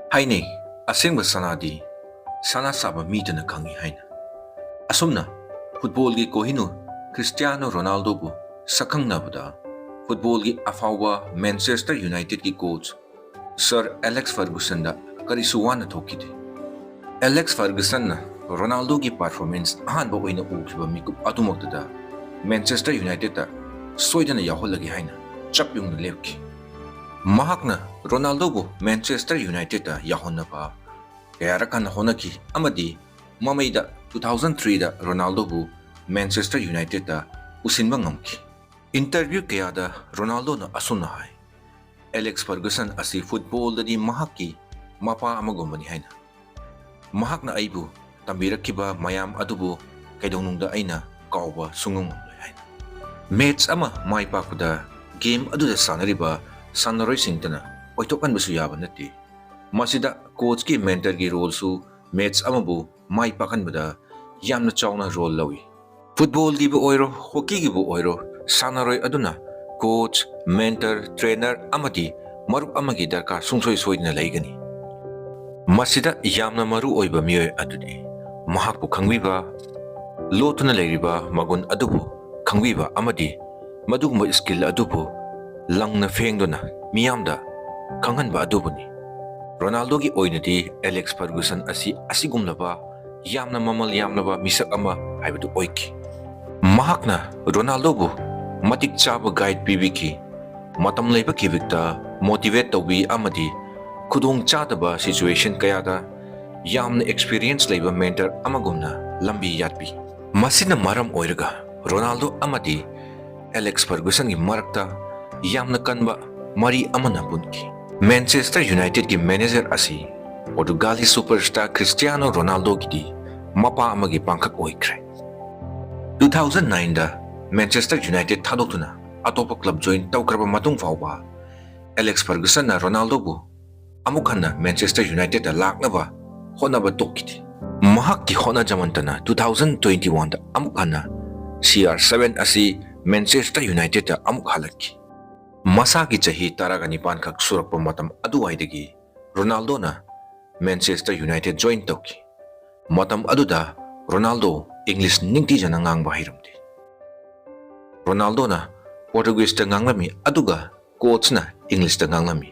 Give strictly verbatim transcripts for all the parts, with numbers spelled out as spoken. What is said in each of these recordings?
ꯍꯥꯏꯅꯩ, ꯑꯁꯦꯡꯕ ꯁꯅꯥꯗꯤ ꯁꯅꯥ ꯁꯥꯕ ꯃꯤꯗꯨꯅ ꯈꯪꯏ ꯍꯥꯏꯅ꯫ ꯑꯁꯨꯝꯅ ꯐꯨꯠꯕꯣꯜꯒꯤ ꯀꯣꯍꯤꯅꯨꯔ ꯈ꯭ꯔꯤꯁꯇꯤꯌꯥꯅꯣ ꯔꯣꯅꯥꯜꯗꯣꯕꯨ ꯁꯛꯈꯪꯅꯕꯗ ꯐꯨꯠꯕꯣꯜꯒꯤ ꯑꯐꯥꯎꯕ ꯃꯦꯟꯆꯦꯁꯇꯔ ꯌꯨꯅꯥꯏꯇꯦꯗꯀꯤ ꯀꯣꯆ ꯁꯔ ꯑꯦꯂꯦꯛꯁ ꯐꯔꯒꯨꯁꯟꯗ ꯀꯔꯤꯁꯨ ꯋꯥꯅ ꯊꯣꯛꯈꯤꯗꯦ꯫ ꯑꯦꯂꯦꯛꯁ ꯐꯔꯒꯨꯁꯟꯅ ꯔꯣꯅꯥꯜꯗꯣꯒꯤ ꯄꯔꯐꯣꯔꯃꯦꯟꯁ ꯑꯍꯥꯟꯕ ꯑꯣꯏꯅ ꯎꯈꯤꯕ ꯃꯤꯀꯨꯞ ꯑꯗꯨꯃꯛꯇꯗ ꯃꯦꯟꯆꯦꯁꯇꯔ ꯌꯨꯅꯥꯏꯇꯦꯗꯇ ꯁꯣꯏꯗꯅ ꯌꯥꯎꯍꯜꯂꯒꯦ ꯍꯥꯏꯅ ꯆꯞ ꯌꯨꯡꯅ ꯂꯦꯞꯈꯤ꯫ ꯃꯍꯥꯛꯅ ꯔꯣꯅꯥꯜꯗꯣꯕꯨ ꯃꯦꯟꯆꯦꯁꯇꯔ ꯌꯨꯅꯥꯏꯇꯦꯗꯇ ꯌꯥꯎꯍꯟꯅꯕ ꯀꯌꯥꯔꯛ ꯍꯟꯅ ꯍꯣꯠꯅꯈꯤ ꯑꯃꯗꯤ ꯃꯃꯩꯗ ꯇꯨ ꯊꯥꯎꯖꯟ ꯊ꯭ꯔꯤꯗ ꯔꯣꯅꯥꯜꯗꯣꯕꯨ ꯃꯦꯟꯆꯦꯁꯇꯔ ꯌꯨꯅꯥꯏꯇꯦꯗꯇ ꯄꯨꯁꯤꯟꯕ ꯉꯝꯈꯤ꯫ ꯏꯟꯇꯔꯚ꯭ꯌꯨ ꯀꯌꯥꯗ ꯔꯣꯅꯥꯜꯗꯣꯅ ꯑꯁꯨꯝꯅ ꯍꯥꯏ, "ꯑꯦꯂꯦꯛꯁ ꯐꯔꯒꯨꯁꯟ ꯑꯁꯤ ꯐꯨꯠꯕꯣꯜꯗꯗꯤ ꯃꯍꯥꯛꯀꯤ ꯃꯄꯥ ꯑꯃꯒꯨꯝꯕꯅꯤ" ꯍꯥꯏꯅ꯫ "ꯃꯍꯥꯛꯅ ꯑꯩꯕꯨ ꯇꯝꯕꯤꯔꯛꯈꯤꯕ ꯃꯌꯥꯝ ꯑꯗꯨꯕꯨ ꯀꯩꯗꯧꯅꯨꯡꯗ ꯑꯩꯅ ꯀꯥꯎꯕ ꯁꯨꯡꯉꯝ ꯉꯝꯂꯣꯏ" ꯍꯥꯏꯅ꯫ ꯃꯦꯆ ꯑꯃ ꯃꯥꯏ ꯄꯥꯛꯄꯗ ꯒꯦꯝ ꯑꯗꯨꯗ ꯁꯥꯟꯅꯔꯤꯕ ꯁꯥꯟꯅꯔꯣꯏꯁꯤꯡꯇꯅ ꯑꯣꯏꯊꯣꯛꯍꯟꯕꯁꯨ ꯌꯥꯕ ꯅꯠꯇꯦ꯫ ꯃꯁꯤꯗ ꯀꯣꯆꯀꯤ ꯃꯦꯟꯇꯔꯒꯤ ꯔꯣꯜꯁꯨ ꯃꯦꯆ ꯑꯃꯕꯨ ꯃꯥꯏ ꯄꯥꯛꯍꯟꯕꯗ ꯌꯥꯝꯅ ꯆꯥꯎꯅ ꯔꯣꯜ ꯂꯧꯏ꯫ ꯐꯨꯠꯕꯣꯜꯒꯤꯕꯨ ꯑꯣꯏꯔꯣ, ꯍꯣꯀꯤꯒꯤꯕꯨ ꯑꯣꯏꯔꯣ, ꯁꯥꯟꯅꯔꯣꯏ ꯑꯗꯨꯅ ꯀꯣꯆ, ꯃꯦꯟꯇꯔ, ꯇ꯭ꯔꯦꯅꯔ ꯑꯃꯗꯤ ꯃꯔꯨꯞ ꯑꯃꯒꯤ ꯗꯔꯀꯥꯔ ꯁꯨꯡꯁꯣꯏ ꯁꯣꯏꯗꯅ ꯂꯩꯒꯅꯤ꯫ ꯃꯁꯤꯗ ꯌꯥꯝꯅ ꯃꯔꯨ ꯑꯣꯏꯕ ꯃꯤꯑꯣꯏ ꯑꯗꯨꯗꯤ ꯃꯍꯥꯛꯄꯨ ꯈꯪꯕꯤꯕ, ꯂꯣꯠꯇꯨꯅ ꯂꯩꯔꯤꯕ ꯃꯒꯨꯟ ꯑꯗꯨꯕꯨ ꯈꯪꯕꯤꯕ ꯑꯃꯗꯤ ꯃꯗꯨꯒꯨꯝꯕ ꯁ꯭ꯀꯤꯜ ꯑꯗꯨꯕꯨ ꯂꯪꯅ ꯐꯦꯡꯗꯨꯅ ꯃꯤꯌꯥꯝꯗ ꯈꯪꯍꯟꯕ ꯑꯗꯨꯕꯨꯅꯤ꯫ ꯔꯣꯅꯥꯜꯗꯣꯒꯤ ꯑꯣꯏꯅꯗꯤ ꯑꯦꯂꯦꯛꯁ ꯐꯔꯒꯨꯁꯟ ꯑꯁꯤ ꯑꯁꯤꯒꯨꯝꯂꯕ ꯌꯥꯝꯅ ꯃꯃꯜ ꯌꯥꯝꯂꯕ ꯃꯤꯁꯛ ꯑꯃ ꯍꯥꯏꯕꯗꯨ ꯑꯣꯏꯈꯤ꯫ ꯃꯍꯥꯛꯅ ꯔꯣꯅꯥꯜꯗꯣꯕꯨ ꯃꯇꯤꯛ ꯆꯥꯕ ꯒꯥꯏꯗ ꯄꯤꯕꯤꯈꯤ, ꯃꯇꯝ ꯂꯩꯕ ꯈꯤꯕꯤꯛꯇ ꯃꯣꯇꯤꯚꯦꯠ ꯇꯧꯕꯤ ꯑꯃꯗꯤ ꯈꯨꯗꯣꯡ ꯆꯥꯗꯕ ꯁꯤꯆꯨꯋꯦꯁꯟ ꯀꯌꯥꯗ ꯌꯥꯝꯅ ꯑꯦꯛꯁꯄꯤꯔꯤꯌꯦꯟꯁ ꯂꯩꯕ ꯃꯦꯟꯇꯔ ꯑꯃꯒꯨꯝꯅ ꯂꯝꯕꯤ ꯌꯥꯠꯄꯤ꯫ ꯃꯁꯤꯅ ꯃꯔꯝ ꯑꯣꯏꯔꯒ ꯔꯣꯅꯥꯜꯗꯣ ꯑꯃꯗꯤ ꯑꯦꯂꯦꯛꯁ ꯐꯔꯒꯨꯁꯟꯒꯤ ꯃꯔꯛꯇ ꯌꯥꯝꯅ ꯀꯟꯕ ꯃꯔꯤ ꯑꯃꯅ ꯄꯨꯟꯈꯤ꯫ ꯃꯦꯟꯆꯦꯁꯇꯔ ꯌꯨꯅꯥꯏꯇꯦꯗꯀꯤ ꯃꯦꯅꯦꯖꯔ ꯑꯁꯤ ꯄꯣꯔꯇꯨꯒꯥꯜꯒꯤ ꯁꯨꯄꯔꯁ꯭ꯇꯥꯔ ꯈ꯭ꯔꯤꯁꯇꯤꯌꯥꯅꯣ ꯔꯣꯅꯥꯜꯗꯣꯒꯤꯗꯤ ꯃꯄꯥ ꯑꯃꯒꯤ ꯄꯥꯡꯈꯛ ꯑꯣꯏꯈ꯭ꯔꯦ꯫ ꯇꯨ ꯊꯥꯎꯖꯟ ꯅꯥꯏꯟꯗ ꯃꯦꯟꯆꯦꯁꯇꯔ ꯌꯨꯅꯥꯏꯇꯦꯗ ꯊꯥꯗꯣꯛꯇꯨꯅ ꯑꯇꯣꯞꯄ ꯀ꯭ꯂꯕ ꯖꯣꯏꯟ ꯇꯧꯈ꯭ꯔꯕ ꯃꯇꯨꯡ ꯐꯥꯎꯕ ꯑꯦꯂꯦꯛꯁ ꯐꯔꯒꯨꯁꯟꯅ ꯔꯣꯅꯥꯜꯗꯣꯕꯨ ꯑꯃꯨꯛ ꯍꯟꯅ ꯃꯦꯟꯆꯦꯁꯇꯔ ꯌꯨꯅꯥꯏꯇꯦꯗꯇ ꯂꯥꯛꯅꯕ ꯍꯣꯠꯅꯕ ꯇꯣꯛꯈꯤꯗꯦ꯫ ꯃꯍꯥꯛꯀꯤ ꯍꯣꯠꯅꯖꯃꯟꯇꯅ ꯇꯨ ꯊꯥꯎꯖꯟ ꯇ꯭ꯋꯦꯟꯇꯤ ꯋꯥꯟꯗ ꯑꯃꯨꯛ ꯍꯟꯅ ꯁꯤ ꯑꯥꯔ ꯁꯚꯦꯟ ꯑꯁꯤ ꯃꯦꯟꯆꯦꯁꯇꯔ ꯌꯨꯅꯥꯏꯇꯦꯗꯇ ꯑꯃꯨꯛ ꯍꯜꯂꯛꯈꯤ꯫ ꯃꯁꯥꯒꯤ ꯆꯍꯤ ꯇꯔꯥꯒ ꯅꯤꯄꯥꯟ ꯈꯛ ꯁꯨꯔꯛꯄ ꯃꯇꯝ ꯑꯗꯨꯋꯥꯏꯗꯒꯤ ꯔꯣꯅꯥꯜꯗꯣꯅ ꯃꯦꯟꯆꯦꯁꯇꯔ ꯌꯨꯅꯥꯏꯇꯦꯗ ꯖꯣꯏꯟ ꯇꯧꯈꯤ꯫ ꯃꯇꯝ ꯑꯗꯨꯗ ꯔꯣꯅꯥꯜꯗꯣ ꯏꯪꯂꯤꯁ ꯅꯤꯡꯊꯤꯖꯅ ꯉꯥꯡꯕ ꯍꯩꯔꯝꯗꯦ꯫ ꯔꯣꯅꯥꯜꯗꯣꯅ ꯄꯣꯔꯇꯨꯒꯤꯖꯇ ꯉꯥꯡꯂꯝꯃꯤ, ꯑꯗꯨꯒ ꯀꯣꯆꯅ ꯏꯪꯂꯤꯁꯇ ꯉꯥꯡꯂꯝꯃꯤ꯫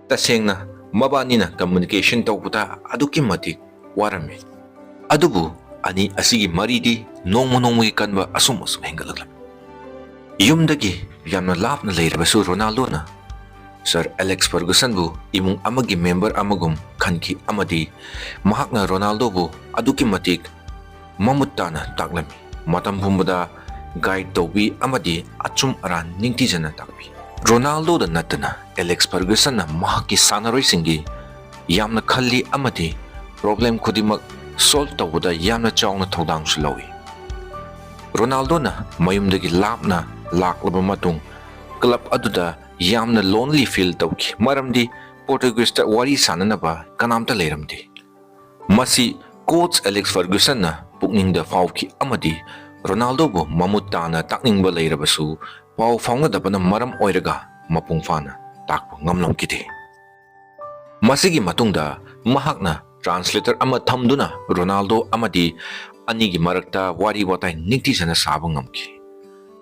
ꯇꯁꯦꯡꯅ ꯃꯕꯥꯅꯤꯅ ꯀꯝꯃ꯭ꯌꯨꯅꯤꯀꯦꯁꯟ ꯇꯧꯕꯗ ꯑꯗꯨꯛꯀꯤ ꯃꯇꯤꯛ ꯋꯥꯔꯝꯃꯤ꯫ ꯑꯗꯨꯕꯨ ꯑꯅꯤ ꯑꯁꯤꯒꯤ ꯃꯔꯤꯗꯤ ꯅꯣꯡꯃ ꯅꯣꯡꯃꯒꯤ ꯀꯟꯕ ꯑꯁꯨꯝ ꯑꯁꯨꯝ ꯍꯦꯟꯒꯠꯂꯛꯂꯝꯃꯤ꯫ ꯌꯨꯝꯗꯒꯤ ꯌꯥꯝꯅ ꯂꯥꯞꯅ ꯂꯩꯔꯕꯁꯨ ꯔꯣꯅꯥꯜꯗꯣꯅ ꯁꯔ ꯑꯦꯂꯦꯛꯁ ꯐꯔꯒꯨꯁꯟꯕꯨ ꯏꯃꯨꯡ ꯑꯃꯒꯤ ꯃꯦꯝꯕꯔ ꯑꯃꯒꯨꯝ ꯈꯟꯈꯤ ꯑꯃꯗꯤ ꯃꯍꯥꯛꯅ ꯔꯣꯅꯥꯜꯗꯣꯕꯨ ꯑꯗꯨꯛꯀꯤ ꯃꯇꯤꯛ ꯃꯃꯨꯠ ꯇꯥꯅ ꯇꯥꯛꯂꯝꯃꯤ꯫ ꯃꯇꯝ ꯄꯨꯝꯕꯗ ꯒꯥꯏꯗ ꯇꯧꯕꯤ ꯑꯃꯗꯤ ꯑꯆꯨꯝ ꯑꯔꯥꯟ ꯅꯤꯡꯊꯤꯖꯅ ꯇꯥꯛꯄꯤ꯫ ꯔꯣꯅꯥꯜꯗꯣꯗ ꯅꯠꯇꯅ ꯑꯦꯂꯦꯛꯁ ꯐꯔꯒꯨꯁꯟꯅ ꯃꯍꯥꯛꯀꯤ ꯁꯥꯟꯅꯔꯣꯏꯁꯤꯡꯒꯤ ꯌꯥꯝꯅ ꯈꯜꯂꯤ ꯑꯃꯗꯤ ꯄ꯭ꯔꯣꯕ꯭ꯂꯦꯝ ꯈꯨꯗꯤꯡꯃꯛ ꯁꯣꯜꯕ ꯇꯧꯕꯗ ꯌꯥꯝꯅ ꯆꯥꯎꯅ ꯊꯧꯗꯥꯡꯁꯨ ꯂꯧꯏ꯫ ꯔꯣꯅꯥꯜꯗꯣꯅ ꯃꯌꯨꯝꯗꯒꯤ ꯂꯥꯞꯅ ꯂꯥꯛꯂꯕ ꯃꯇꯨꯡ ꯀ꯭ꯂꯕ ꯑꯗꯨꯗ ꯌꯥꯝꯅ ꯂꯣꯟꯂꯤ ꯐꯤꯜ ꯇꯧꯈꯤ, ꯃꯔꯝꯗꯤ ꯄꯣꯔꯇꯨꯒꯤꯖꯇ ꯋꯥꯔꯤ ꯁꯥꯅꯅꯕ ꯀꯅꯥꯝꯇ ꯂꯩꯔꯝꯗꯦ꯫ ꯃꯁꯤ ꯀꯣꯆ ꯑꯦꯂꯦꯛꯁ ꯐꯔꯒꯨꯁꯟꯅ ꯄꯨꯛꯅꯤꯡꯗ ꯐꯥꯎꯈꯤ ꯑꯃꯗꯤ ꯔꯣꯅꯥꯜꯗꯣꯕꯨ ꯃꯃꯨꯠ ꯇꯥꯅ ꯇꯥꯛꯅꯤꯡꯕ ꯂꯩꯔꯕꯁꯨ ꯄꯥꯎ ꯐꯥꯎꯅꯗꯕꯅ ꯃꯔꯝ ꯑꯣꯏꯔꯒ ꯃꯄꯨꯡ ꯐꯥꯅ ꯇꯥꯛꯄ ꯉꯝꯂꯝꯈꯤꯗꯦ꯫ ꯃꯁꯤꯒꯤ ꯃꯇꯨꯡꯗ ꯃꯍꯥꯛꯅ ꯇ꯭ꯔꯥꯟꯁꯂꯦꯇꯔ ꯑꯃ ꯊꯝꯗꯨꯅ ꯔꯣꯅꯥꯜꯗꯣ ꯑꯃꯗꯤ ꯑꯅꯤꯒꯤ ꯃꯔꯛꯇ ꯋꯥꯔꯤ ꯋꯥꯇꯥꯏ ꯅꯤꯡꯊꯤꯖꯅ ꯁꯥꯕ ꯉꯝꯈꯤ꯫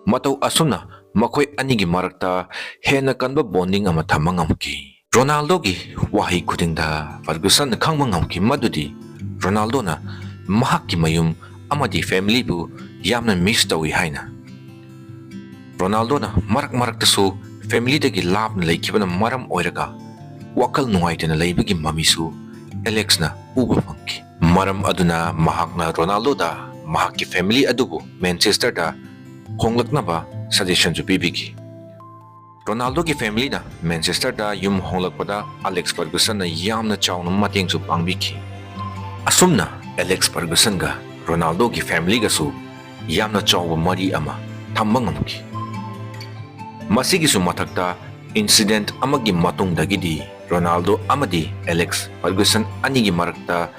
ꯃꯇꯧ ꯑꯁꯨꯝꯅ ꯃꯈꯣꯏ ꯑꯅꯤꯒꯤ ꯃꯔꯛꯇ ꯍꯦꯟꯅ ꯀꯟꯕ ꯕꯣꯟꯗꯤꯡ ꯑꯃ ꯊꯝꯕ ꯉꯝꯈꯤ꯫ ꯔꯣꯅꯥꯜꯗꯣꯒꯤ ꯋꯥꯍꯩ ꯈꯨꯗꯤꯡꯗ ꯐꯔꯒꯨꯁꯟꯅ ꯈꯪꯕ ꯉꯝꯈꯤ ꯃꯗꯨꯗꯤ ꯔꯣꯅꯥꯜꯗꯣꯅ ꯃꯍꯥꯛꯀꯤ ꯃꯌꯨꯝ ꯑꯃꯗꯤ ꯐꯦꯃꯤꯂꯤꯕꯨ ꯌꯥꯝꯅ ꯃꯤꯁ ꯇꯧꯏ ꯍꯥꯏꯅ꯫ ꯔꯣꯅꯥꯜꯗꯣꯅ ꯃꯔꯛ ꯃꯔꯛꯇꯁꯨ ꯐꯦꯃꯤꯂꯤꯗꯒꯤ ꯂꯥꯞꯅ ꯂꯩꯈꯤꯕꯅ ꯃꯔꯝ ꯑꯣꯏꯔꯒ ꯋꯥꯈꯜ ꯅꯨꯡꯉꯥꯏꯇꯅ ꯂꯩꯕꯒꯤ ꯃꯃꯤꯁꯨ ꯑꯦꯂꯦꯛꯁꯅ ꯎꯕ ꯐꯪꯈꯤ꯫ ꯃꯔꯝ ꯑꯗꯨꯅ ꯃꯍꯥꯛꯅ ꯔꯣꯅꯥꯜꯗꯣꯗ ꯃꯍꯥꯛꯀꯤ ꯐꯦꯃꯤꯂꯤ ꯑꯗꯨꯕꯨ ꯃꯦꯟꯆꯦꯁꯇꯔꯗ ꯍꯣꯡꯂꯛꯅꯕ ꯁꯖꯦꯁꯟꯁꯨ ꯄꯤꯕꯤꯈꯤ꯫ ꯔꯣꯅꯥꯜꯗꯣꯒꯤ ꯐꯦꯃꯤꯂꯤꯅ ꯃꯦꯟꯆꯦꯁꯇꯔꯗ ꯌꯨꯝ ꯍꯣꯡꯂꯛꯄꯗ ꯑꯂꯦꯛꯁ ꯐꯔꯒꯨꯁꯟꯅ ꯌꯥꯝꯅ ꯆꯥꯎꯅ ꯃꯇꯦꯡꯁꯨ ꯄꯥꯡꯕꯤꯈꯤ꯫ ꯑꯁꯨꯝꯅ ꯑꯦꯂꯦꯛꯁ ꯐꯔꯒꯨꯁꯟꯒ ꯔꯣꯅꯥꯜꯗꯣꯒꯤ ꯐꯦꯃꯤꯂꯤꯒꯁꯨ ꯌꯥꯝꯅ ꯆꯥꯎꯕ ꯃꯔꯤ ꯑꯃ ꯊꯝꯕ ꯉꯝꯈꯤ꯫ ꯃꯁꯤꯒꯤꯁꯨ ꯃꯊꯛꯇ, ꯏꯟꯁꯤꯗꯦꯟꯠ ꯑꯃꯒꯤ ꯃꯇꯨꯡꯗꯒꯤꯗꯤ ꯔꯣꯅꯥꯜꯗꯣ ꯑꯃꯗꯤ ꯑꯦꯂꯦꯛꯁ ꯐꯔꯒꯨꯁꯟ ꯑꯅꯤꯒꯤ ꯃꯔꯛꯇ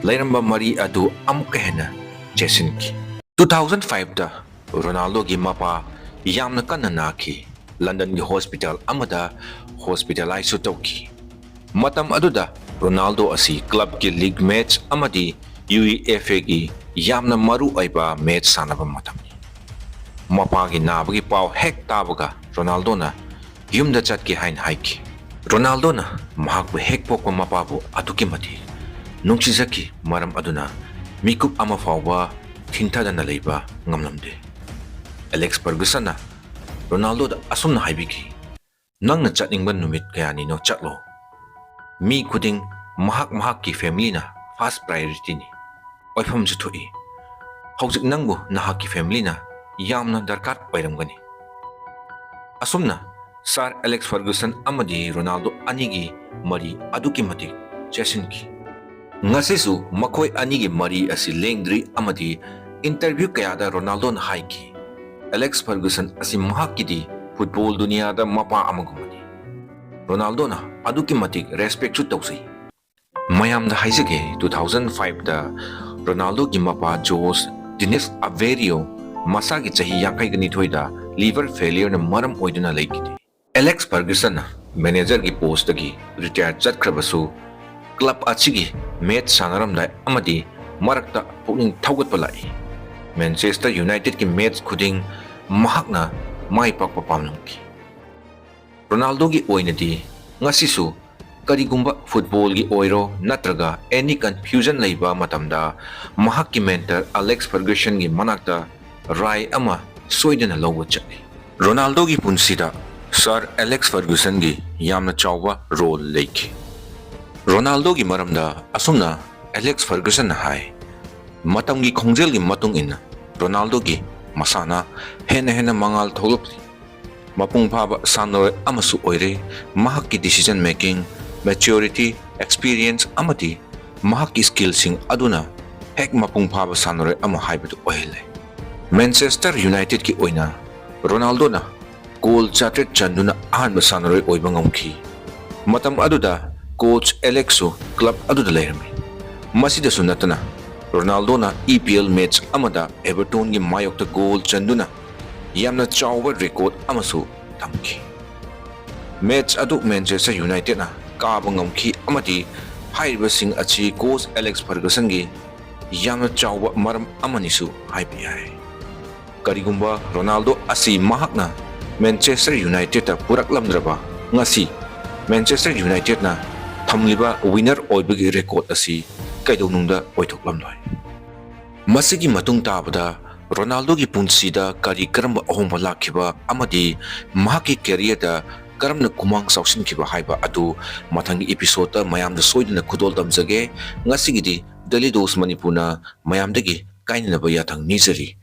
ꯂꯩꯔꯝꯕ ꯃꯔꯤ ꯑꯗꯨ ꯑꯃꯨꯛꯀ ꯍꯦꯟꯅ ꯆꯦꯠꯁꯤꯟꯈꯤ꯫ ꯇꯨ ꯊꯥꯎꯖꯟ ꯐꯥꯏꯚꯇ ꯔꯣꯅꯥꯜꯗꯣꯒꯤ ꯃꯄꯥ ꯌꯥꯝꯅ ꯀꯟꯅ ꯅꯥꯈꯤ꯫ ꯂꯟꯗꯟꯒꯤ ꯍꯣꯁꯄꯤꯇꯥꯜ ꯑꯃꯗ ꯍꯣꯁꯄꯤꯇꯥꯂꯥꯏꯖꯁꯨ ꯇꯧꯈꯤ꯫ ꯃꯇꯝ ꯑꯗꯨꯗ ꯔꯣꯅꯥꯜꯗꯣ ꯑꯁꯤ ꯀ꯭ꯂꯕꯀꯤ ꯂꯤꯒ ꯃꯦꯆ ꯑꯃꯗꯤ ꯌꯨ ꯏ ꯑꯦꯐ ꯑꯦꯒꯤ ꯌꯥꯝꯅ ꯃꯔꯨ ꯑꯣꯏꯕ ꯃꯦꯆ ꯁꯥꯟꯅꯕ ꯃꯇꯝꯅꯤ꯫ ꯃꯄꯥꯒꯤ ꯅꯥꯕꯒꯤ ꯄꯥꯎ ꯍꯦꯛ ꯇꯥꯕꯒ ꯔꯣꯅꯥꯜꯗꯣꯅ ꯌꯨꯝꯗ ꯆꯠꯀꯦ ꯍꯥꯏꯅ ꯍꯥꯏꯈꯤ꯫ ꯔꯣꯅꯥꯜꯗꯣꯅ ꯃꯍꯥꯛꯄꯨ ꯍꯦꯛ ꯄꯣꯛꯄ ꯃꯄꯥꯕꯨ ꯑꯗꯨꯛꯀꯤ ꯃꯇꯤꯛ ꯅꯨꯡꯁꯤꯖꯈꯤ, ꯃꯔꯝ ꯑꯗꯨꯅ ꯃꯤꯀꯨꯞ ꯑꯃ ꯐꯥꯎꯕ ꯊꯤꯟꯊꯗꯅ ꯂꯩꯕ ꯉꯝꯂꯝꯗꯦ꯫ ꯑꯦꯂꯦꯛꯁ ꯐꯔꯒꯨꯁꯟꯅ ꯔꯣꯅꯥꯜꯗꯣꯗ ꯑꯁꯨꯝꯅ ꯍꯥꯏꯕꯤꯈꯤ, "ꯅꯪꯅ ꯆꯠꯅꯤꯡꯕ ꯅꯨꯃꯤꯠ ꯀꯌꯥꯅꯤꯅꯣ ꯆꯠꯂꯣ꯫ ꯃꯤ ꯈꯨꯗꯤꯡ ꯃꯍꯥꯛ ꯃꯍꯥꯛꯀꯤ ꯐꯦꯃꯤꯂꯤꯅ ꯐꯥꯔꯁ ꯄ꯭ꯔꯥꯏꯌꯣꯔꯤꯇꯤꯅꯤ꯫ ꯑꯣꯏꯐꯝꯁꯨ ꯊꯣꯛꯏ꯫ ꯍꯧꯖꯤꯛ ꯅꯪꯕꯨ ꯅꯍꯥꯛꯀꯤ ꯐꯦꯃꯤꯂꯤꯅ ꯌꯥꯝꯅ ꯗꯔꯀꯥꯔ ꯑꯣꯏꯔꯝꯒꯅꯤ"꯫ ꯑꯁꯨꯝꯅ ꯁꯥꯔ ꯑꯦꯂꯦꯛꯁ ꯐꯔꯒꯨꯁꯟ ꯑꯃꯗꯤ ꯔꯣꯅꯥꯜꯗꯣ ꯑꯅꯤꯒꯤ ꯃꯔꯤ ꯑꯗꯨꯛꯀꯤ ꯃꯇꯤꯛ ꯆꯦꯁꯤꯟꯈꯤ꯫ ꯉꯁꯤꯁꯨ ꯃꯈꯣꯏ ꯑꯅꯤꯒꯤ ꯃꯔꯤ ꯑꯁꯤ ꯂꯦꯡꯗ꯭ꯔꯤ ꯑꯃꯗꯤ ꯏꯟꯇꯔꯚ꯭ꯌꯨ ꯀꯌꯥꯗ ꯔꯣꯅꯥꯜꯗꯣꯅ ꯍꯥꯏꯈꯤ, "ꯑꯦꯂꯦꯛꯁ ꯐꯔꯒꯨꯁꯟ ꯑꯁꯤ ꯃꯍꯥꯛꯀꯤꯗꯤ ꯐꯨꯠꯕꯣꯜ ꯗꯨꯅꯤꯌꯥꯗ ꯃꯄꯥ ꯑꯃꯒꯨꯝꯕꯅꯤ"꯫ ꯔꯣꯅꯥꯜꯗꯣꯅ ꯑꯗꯨꯛꯀꯤ ꯃꯇꯤꯛ ꯔꯦꯁꯄꯦꯛꯁꯨ ꯇꯧꯖꯩ꯫ ꯃꯌꯥꯝꯗ ꯍꯥꯏꯖꯒꯦ, ꯇꯨ ꯊꯥꯎꯖꯟ ꯐꯥꯏꯚꯇ ꯔꯣꯅꯥꯜꯗꯣꯒꯤ ꯃꯄꯥ ꯖꯣꯁ ꯗꯤꯅꯤꯁ ꯑꯕꯦꯔꯤꯌꯣ ꯃꯁꯥꯒꯤ ꯆꯍꯤ ꯌꯥꯡꯈꯩꯒ ꯅꯤꯊꯣꯏꯗ ꯂꯤꯚꯔ ꯐꯦꯂꯤꯌꯔꯅ ꯃꯔꯝ ꯑꯣꯏꯗꯨꯅ ꯂꯩꯈꯤꯗꯦ꯫ ꯑꯦꯂꯦꯛꯁ ꯐꯔꯒꯨꯁꯟꯅ ꯃꯦꯅꯦꯖꯔꯒꯤ ꯄꯣꯁꯇꯒꯤ ꯔꯤꯇꯥꯌꯔ ꯆꯠꯈ꯭ꯔꯕꯁꯨ, ꯀ꯭ꯂꯕ ꯑꯁꯤꯒꯤ ꯃꯦꯆ ꯁꯥꯟꯅꯔꯝꯗꯥꯏ ꯑꯃꯗꯤ ꯃꯔꯛꯇ ꯄꯨꯛꯅꯤꯡ ꯊꯧꯒꯠꯄ ꯂꯥꯛꯏ꯫ ꯃꯦꯟꯆꯦꯁꯇꯔ ꯌꯨꯅꯥꯏꯇꯦꯗꯀꯤ ꯃꯦꯆ ꯈꯨꯗꯤꯡ ꯃꯍꯥꯛꯅ ꯃꯥꯏ ꯄꯥꯛꯄ ꯄꯥꯝꯂꯝꯈꯤ꯫ ꯔꯣꯅꯥꯜꯗꯣꯒꯤ ꯑꯣꯏꯅꯗꯤ ꯉꯁꯤꯁꯨ ꯀꯔꯤꯒꯨꯝꯕ ꯐꯨꯠꯕꯣꯜꯒꯤ ꯑꯣꯏꯔꯣ ꯅꯠꯇ꯭ꯔꯒ ꯑꯦꯅꯤ ꯀꯟꯐ꯭ꯌꯨꯖꯟ ꯂꯩꯕ ꯃꯇꯝꯗ ꯃꯍꯥꯛꯀꯤ ꯃꯦꯟꯇꯔ ꯑꯂꯦꯛꯁ ꯐꯔꯒꯨꯁꯟꯒꯤ ꯃꯅꯥꯛꯇ ꯔꯥꯏ ꯑꯃ ꯁꯣꯏꯗꯅ ꯂꯧꯕ ꯆꯠꯂꯤ꯫ ꯔꯣꯅꯥꯜꯗꯣꯒꯤ ꯄꯨꯟꯁꯤꯗ ꯁꯥꯔ ꯑꯦꯂꯦꯛꯁ ꯐꯔꯒꯨꯁꯟꯒꯤ ꯌꯥꯝꯅ ꯆꯥꯎꯕ ꯔꯣꯜ ꯂꯩꯈꯤ꯫ ꯔꯣꯅꯥꯜꯗꯣꯒꯤ ꯃꯔꯝꯗ ꯑꯁꯨꯝꯅ ꯑꯦꯂꯦꯛꯁ ꯐꯔꯒꯨꯁꯟꯅ ꯍꯥꯏ, "ꯃꯇꯝꯒꯤ ꯈꯣꯡꯖꯦꯜꯒꯤ ꯃꯇꯨꯡ ꯏꯟꯅ ꯔꯣꯅꯥꯜꯗꯣꯒꯤ ꯃꯁꯥꯟꯅ ꯍꯦꯟꯅ ꯍꯦꯟꯅ ꯃꯉꯥꯜ ꯊꯣꯛꯂꯛꯂꯤ꯫ ꯃꯄꯨꯡ ꯐꯥꯕ ꯁꯥꯟꯅꯔꯣꯏ ꯑꯃꯁꯨ ꯑꯣꯏꯔꯦ꯫ ꯃꯍꯥꯛꯀꯤ decision making, maturity, experience ꯑꯃꯗꯤ ꯃꯍꯥꯛꯀꯤ ꯁ꯭ꯀꯤꯜꯁꯤꯡ ꯑꯗꯨꯅ ꯍꯦꯛ ꯃꯄꯨꯡ ꯐꯥꯕ ꯁꯥꯟꯅꯔꯣꯏ ꯑꯃ ꯍꯥꯏꯕꯗꯨ ꯑꯣꯏꯍꯜꯂꯦ"꯫ ꯃꯦꯟꯆꯦꯁꯇꯔ ꯌꯨꯅꯥꯏꯇꯦꯗꯀꯤ ꯑꯣꯏꯅ ꯔꯣꯅꯥꯜꯗꯣꯅ ꯒꯣꯜ ꯆꯥꯇ꯭ꯔꯦꯠ ꯆꯟꯗꯨꯅ ꯑꯍꯥꯟꯕ ꯁꯥꯟꯅꯔꯣꯏ ꯑꯣꯏꯕ ꯉꯝꯈꯤ꯫ ꯃꯇꯝ ꯑꯗꯨꯗ ꯀꯣꯆ ꯑꯦꯂꯦꯛꯁꯁꯨ ꯀ꯭ꯂꯕ ꯑꯗꯨꯗ ꯂꯩꯔꯝꯃꯤ꯫ ꯃꯁꯤꯗꯁꯨ ꯅꯠꯇꯅ, ꯔꯣꯅꯥꯜꯗꯣꯅ ꯏ ꯄꯤ ꯑꯦꯜ ꯃꯦꯆ ꯑꯃꯗ ꯑꯦꯚꯔꯇꯣꯟꯒꯤ ꯃꯥꯌꯣꯛꯇ ꯒꯣꯜ ꯆꯟꯗꯨꯅ ꯌꯥꯝꯅ ꯆꯥꯎꯕ ꯔꯦꯀꯣꯔꯗ ꯑꯃꯁꯨ ꯊꯝꯈꯤ꯫ ꯃꯦꯆ ꯑꯗꯨ ꯃꯦꯟꯆꯦꯁꯇꯔ ꯌꯨꯅꯥꯏꯇꯦꯗꯅ ꯀꯥꯕ ꯉꯝꯈꯤ ꯑꯃꯗꯤ ꯍꯥꯏꯔꯤꯕꯁꯤꯡ ꯑꯁꯤ ꯀꯣꯆ ꯑꯦꯂꯦꯛꯁ ꯐꯔꯒꯁꯟꯒꯤ ꯌꯥꯝꯅ ꯆꯥꯎꯕ ꯃꯔꯝ ꯑꯃꯅꯤꯁꯨ ꯍꯥꯏꯕ ꯌꯥꯏ꯫ ꯀꯔꯤꯒꯨꯝꯕ ꯔꯣꯅꯥꯜꯗꯣ ꯑꯁꯤ ꯃꯍꯥꯛꯅ ꯃꯦꯟꯆꯦꯁꯇꯔ ꯌꯨꯅꯥꯏꯇꯦꯗꯇ ꯄꯨꯔꯛꯂꯝꯗ꯭ꯔꯕ, ꯉꯁꯤ ꯃꯦꯟꯆꯦꯁꯇꯔ ꯌꯨꯅꯥꯏꯇꯦꯗꯅ ꯊꯝꯂꯤꯕ ꯋꯤꯅꯔ ꯑꯣꯏꯕꯒꯤ ꯔꯦꯀꯣꯔꯗ ꯑꯁꯤ ꯀꯩꯗꯧꯅꯨꯡꯗ ꯑꯣꯏꯊꯣꯛꯂꯝꯂꯣꯏ꯫ ꯃꯁꯤꯒꯤ ꯃꯇꯨꯡ ꯇꯥꯕꯗ ꯔꯣꯅꯥꯜꯗꯣꯒꯤ ꯄꯨꯟꯁꯤꯗ ꯀꯔꯤ ꯀꯔꯝꯕ ꯑꯍꯣꯡꯕ ꯂꯥꯛꯈꯤꯕ ꯑꯃꯗꯤ ꯃꯍꯥꯛꯀꯤ ꯀꯦꯔꯤꯌꯔꯗ ꯀꯔꯝꯅ ꯈꯨꯃꯥꯡ ꯆꯥꯎꯁꯤꯟꯈꯤꯕ ꯍꯥꯏꯕ ꯑꯗꯨ ꯃꯊꯪꯒꯤ ꯏꯄꯤꯁꯣꯗꯇ ꯃꯌꯥꯝꯗ ꯁꯣꯏꯗꯅ ꯈꯨꯗꯣꯜ ꯇꯝꯖꯒꯦ꯫ ꯉꯁꯤꯒꯤꯗꯤ ꯗꯦꯂꯤ ꯗꯣꯁ ꯃꯅꯤꯄꯨꯔꯅ ꯃꯌꯥꯝꯗꯒꯤ ꯀꯥꯏꯅꯅꯕ ꯌꯥꯊꯪ ꯅꯤꯖꯔꯤ꯫